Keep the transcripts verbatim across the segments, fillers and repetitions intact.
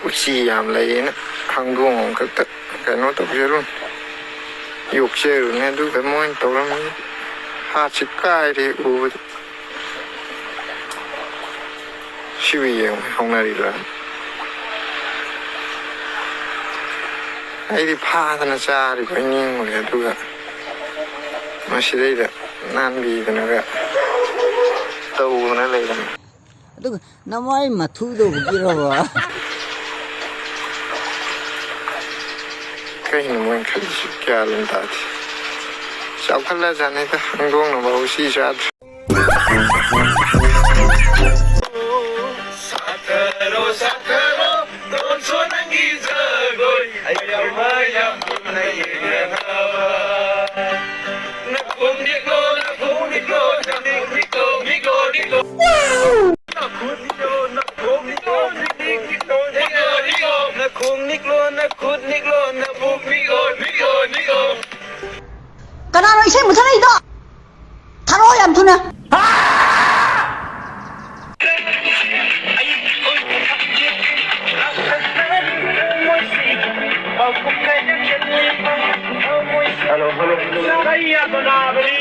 ꯎꯆꯤ ꯌꯥꯝ ꯂꯩꯌꯦꯅ ꯍꯪꯗꯣꯡ ꯑꯃꯈꯛꯇ ꯀꯩꯅꯣ ꯇꯧꯖꯔꯨꯅꯤ, ꯌꯣꯛꯆꯔꯨꯅꯤ꯫ ꯑꯗꯨꯒ ꯃꯣꯏꯅ ꯇꯧꯔꯝꯃꯤ ꯍꯥꯠꯁꯤ ꯀꯥꯏꯔꯦ ꯎꯕꯗ꯫ ꯁꯤꯕꯨ ꯌꯦꯡꯉꯨ ꯍꯧꯅꯔꯤꯕ꯭ꯔꯥ? ꯑꯩꯗꯤ ꯐꯥꯗꯅ ꯆꯥꯔꯤꯕꯣꯏ ꯅꯤꯡꯉꯨꯔꯦ, ꯑꯗꯨꯒ ꯃꯁꯤꯗꯩꯗ ꯅꯥꯟꯕꯤꯗꯅꯒ ꯇꯧꯗꯅ ꯂꯩꯔꯝꯃꯤ꯫ ꯑꯗꯨꯒ ꯅꯃꯥꯏ ꯃꯊꯨꯗꯣ ꯎꯕꯤꯔꯕ? ꯀꯩꯅꯣ ꯃꯣꯏꯅ ꯈꯜꯂꯤꯁꯤ? ꯒ꯭ꯌꯥꯟ ꯑꯃ ꯇꯥꯗꯦ꯫ ꯆꯥꯎꯈꯠꯂꯖꯥꯠꯅꯤꯗ, ꯍꯪꯗꯣꯡꯅ ꯃꯍꯨꯠ ꯁꯤ ꯆꯥꯗ꯭ꯔꯦ꯫ ꯁꯥꯊꯔꯣ, ꯁꯥꯊꯔꯣ, ꯗꯣꯟꯁꯣ ꯅꯪꯒꯤ ꯖꯒꯣꯏ, ꯑꯩ ꯌꯥꯝ ꯍꯩ, ꯌꯥꯝ ꯃꯨꯟꯅ ꯌꯦꯡꯅꯕ꯫ ꯅꯈꯣꯡ ꯅꯦꯛꯂꯣ, ꯅꯈꯣꯡ ꯅꯦꯛꯂꯣ, ꯅꯈꯣꯡ ꯅꯦꯛꯂꯣ, ꯅꯦꯛꯂꯣ, ꯅꯦꯛꯂꯣ꯫ ꯅꯈꯣꯡ ꯅꯦꯛꯂꯣ, ꯅꯈꯣꯡ ꯅꯦꯛꯂꯣ, ꯅꯈꯣꯡ ꯅꯦꯛꯂꯣ, ꯅꯦꯛꯂꯣ, ꯅꯦꯛꯂꯣ꯫ ꯅꯈꯣꯡ ꯅꯦꯛꯂꯣ, ꯅꯈꯨꯠ ꯅꯦꯛꯂꯣ, ꯅꯕꯨꯛ ꯅꯦꯛꯂꯣ, ꯅꯦꯛꯂꯣ, ꯅꯦꯛꯂꯣ꯫ ꯀꯅꯥꯅꯣ ꯏꯁꯩ ꯃꯨꯊꯠꯂꯛꯏꯗꯣ? ꯊꯥꯔꯛꯑꯣ ꯌꯥꯝ ꯊꯨꯅ꯫ Hello, hello. ꯆꯩ ꯌꯥꯝꯅ ꯅꯥꯕꯅꯤ꯫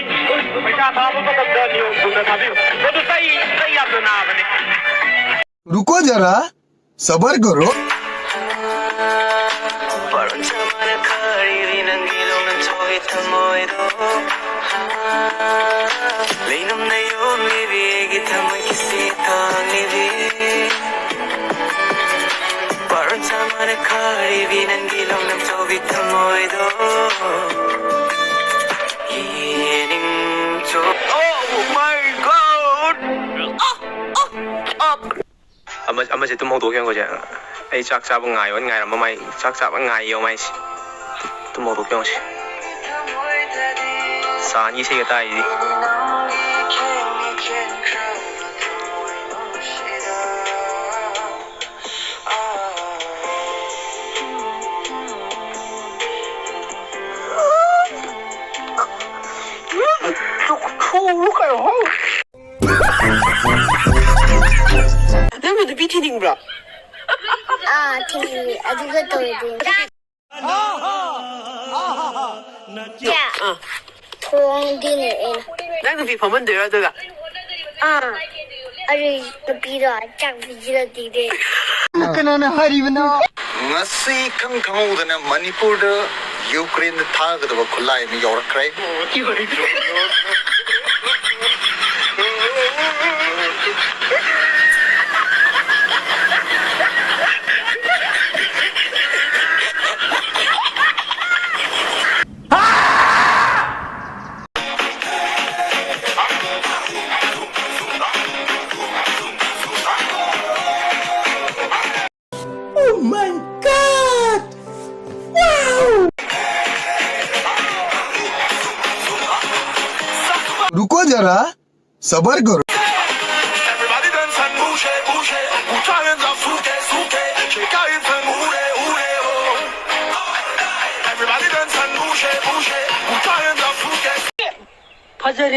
ꯄꯩꯁꯥ ꯊꯥꯕ ꯃꯇꯝꯗ ꯅꯤꯌꯣꯝ ꯆꯨꯝꯅ ꯊꯥꯕꯤꯌꯨ꯫ ꯃꯗꯨ ꯆꯩ, ꯆꯩ ꯌꯥꯝꯅ ꯅꯥꯕꯅꯤ꯫ रुको जरा, सबर करो। ꯄꯥꯔꯣꯟ ꯆꯥꯃꯅ ꯈꯥꯔꯤꯕꯤ ꯅꯪꯒꯤ ꯂꯧꯅꯝ ꯆꯥꯎꯕꯤ ꯊꯃꯣꯏꯗꯣ꯫ ꯂꯩꯅꯝꯅ ꯌꯣꯝꯂꯤꯕꯤ ꯑꯩꯒꯤ ꯊꯃꯣꯏꯒꯤ ꯁꯤ ꯊꯥꯡꯂꯤꯕꯤ꯫ ꯄꯥꯔꯣꯟ ꯆꯥꯃꯅ ꯈꯥꯔꯤꯕꯤ ꯅꯪꯒꯤ ꯂꯧꯅꯝ ꯆꯥꯎꯕꯤ ꯊꯃꯣꯏꯗꯣ꯫ ꯌꯦꯅꯤꯡ ꯆꯣ-, Oh my God! ꯑꯃ-, ꯑꯃꯁꯦ ꯇꯨꯝ ꯍꯧꯗꯣꯛꯀꯦ ꯉꯥꯏꯈꯣꯁꯦ꯫ ꯑꯩ ꯆꯥꯛ ꯆꯥꯕ ꯉꯥꯏꯌꯣꯅ ꯉꯥꯏꯔꯝꯕ ꯃꯥꯏ ꯆꯥꯛ ꯆꯥꯕ ꯉꯥꯏꯌꯣ ꯃꯥꯏꯁꯦ꯫ ꯇꯨꯝ ꯍꯧꯗꯣꯛꯀꯦ ꯌꯦꯡꯉꯣꯁꯦ꯫ ꯆꯥꯟꯒꯤ ꯏꯁꯩꯒ ꯇꯥꯏꯁꯤꯗꯤ꯫ ꯊꯤꯡꯕ꯭ꯔꯣ? ꯑꯥ, ꯊꯤꯡꯉꯦ꯫ ꯑꯗꯨꯒ ꯇꯧꯔꯗꯤ꯫ ꯑꯥ꯫ ꯊꯣꯡꯗꯤꯅꯦ ꯑꯩꯅ꯫ ꯅꯪ ꯅꯨꯄꯤ ꯐꯝꯍꯟꯗꯣꯏꯔꯣ ꯑꯗꯨꯒ? ꯑꯥ, ꯑꯗꯨ ꯅꯨꯄꯤꯗꯣ ꯆꯥꯛ ꯄꯤꯖꯔꯛꯇꯤꯗꯦ꯫ ꯀꯅꯥꯅ ꯍꯥꯏꯔꯤꯕꯅꯣ? ꯉꯁꯤ ꯏꯈꯪ ꯈꯪꯍꯧꯗꯅ ꯃꯅꯤꯄꯨꯔꯗ ꯌꯨꯀ꯭ꯔꯦꯟꯗ ꯊꯥꯒꯗꯕ ꯈꯨꯠꯂꯥꯏ ꯑꯃ ꯌꯧꯔꯛꯈ꯭ꯔꯦ꯫ Oh my God! Wow! रुको जरा, सबर करो। Everybody dance and bouge, bouge. Put your hands up, suke, suke. Shake your hips and move it, move it, oh. Everybody dance and bouge, bouge. Put your hands up, suke. ꯐꯖꯔꯦ꯫